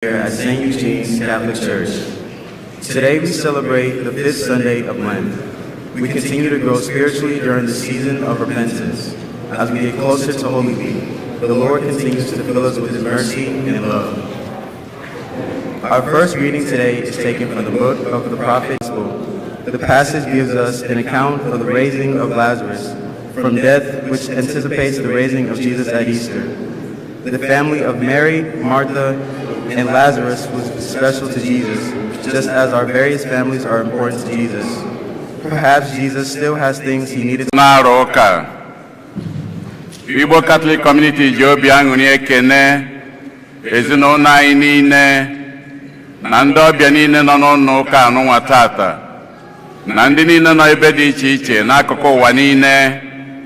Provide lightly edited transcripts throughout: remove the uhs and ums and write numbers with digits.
Here at St. Eugene's Catholic Church. Today we celebrate the fifth Sunday of Lent. We continue to grow spiritually during the season of repentance. As we get closer to Holy Week, the Lord continues to fill us with His mercy and love. Our first reading today is taken from the book of the prophet. The passage gives us an account of the raising of Lazarus from death, which anticipates the raising of Jesus at Easter. The family of Mary, Martha, and Lazarus was special to Jesus, just as our various families are important to Jesus. Perhaps Jesus still has things he needed Na-arụ ụka, Igbo Catholic Community ji obi aṅụrị ekene ezinụlọ anyị niile na ndị ọbịa niile nọ n'ụlọ ụka anụnwa tata, na ndị niile nọ ebe dị iche iche n'akụkụ ụwa niile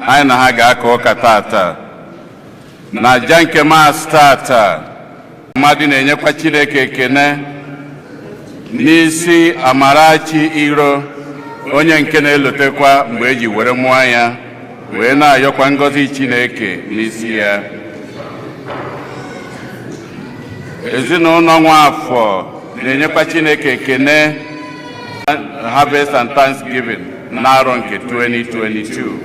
anyị na ha ga-aka ụka tata na aja nke Mass tata. Mmadụ na-enyekwa Chineke ekene n'isi Amarachi Iro, onye nke na-elotekwa mgbe eji were mụọ ya, wee na-ayọkwa ngọzi Chineke n'isi ya. Ezinụlọ Nwafọ na-enyekwa Chineke ekene Harvest and Thanksgiving n'arọ nke 2022.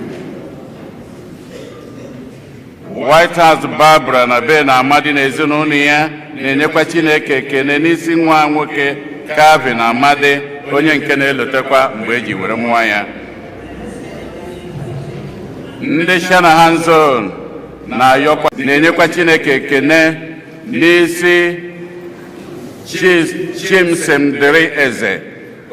White House Barbara na be na Amadi na ezinụlọ ya na-enyekwa Chineke ekene n'isi nwa nwoke Calvin Amadi, onye nke na-elotekwa mgbe eji were mụọ ya. Ndị Shanahan Zone na-ayọkwa na-enyekwa Chineke ekene n'isi Chimsimdịrị Eze,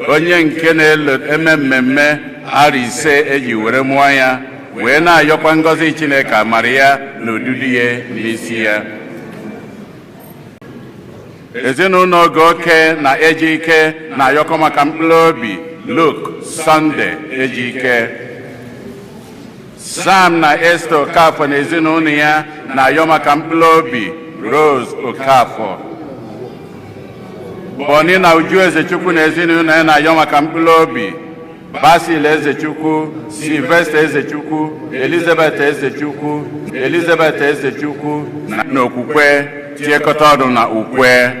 onye nke na-eme mmemme arọ 5 eji were mụọ ya, wee na-ayọkwa ngọzi Chineke, amara ya na odudu ya n'isi ya. Ezinụlọ Ogoke na Ejike na-ayọkọ maka mkpụrụ obi Luke Sunday Ejike. Sam na Esther Okafọ na ezinụlọ ya na-ayọ maka mkpụrụ obi Rose Okafọ. Boni na Uju Ezechukwu na ezinụlọ ya na-ayọ maka mkpụrụ obi Basil Ezechukwu, Sylvester Ezechukwu, Elizabeth Ezechukwu, Elizabeth Ezechukwu na okwukwe tinyekọta ọnụ na ukwe.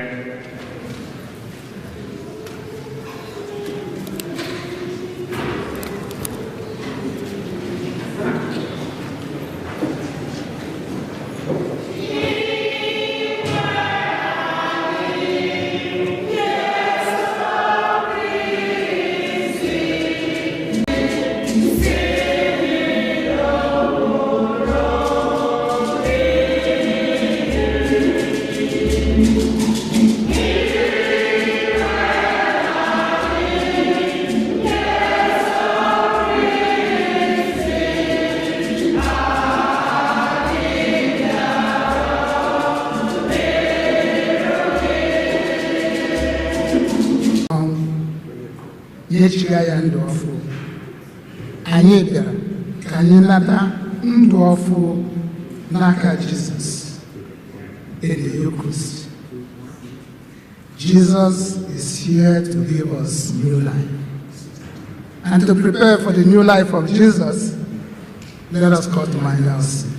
Nyechigha ya ndụ ọfụ. Anyị bịara ka anyị nata ndụ ọfụ n'aka Jizọs in the Eucharist. Jesus is here to give us new life. And to prepare for the new life of Jesus, let us call to mind our sin.